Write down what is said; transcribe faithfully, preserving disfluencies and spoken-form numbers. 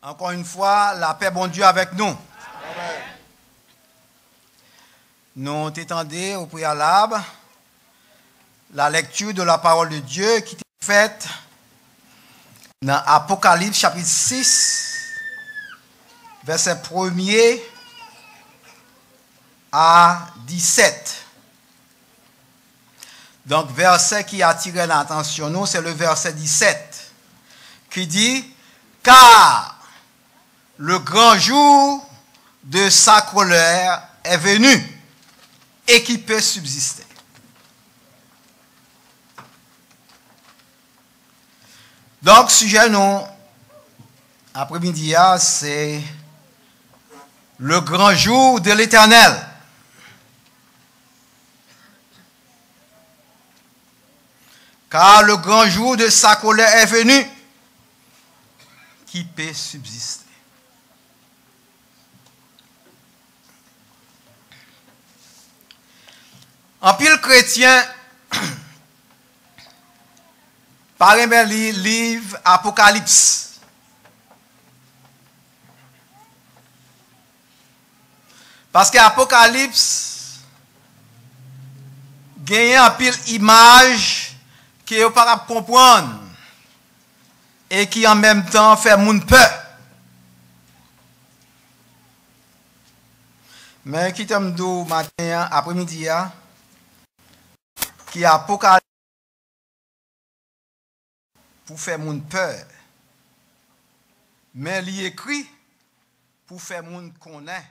Encore une fois, la paix Bondye avèk nou. Nou te tande o preyalab la lecture de la parole de Dieu ki te fèt nan Apokalips chapit sis, vèsè premye a disèt. Donk, vèsè ki atire atansyon nou, se le vèsè disèt, ki di, Car le grand jour de sa colère est venu, et qui peut subsister? Donk, sijè nou apremidi a, se le grand jour de l'Éternel. Car le grand jour de sa colère est venu, qui peut subsister? Anpil kretyen pa renmen li liv Apokalips. Paske Apokalips genyen anpil imaj ke yo pa kab konprann e ki an menm tan fè moun pè. Men kite m di w maten an, apremidi a, ki Apokalips pou fè moun pè, men li ekri pou fè moun konnen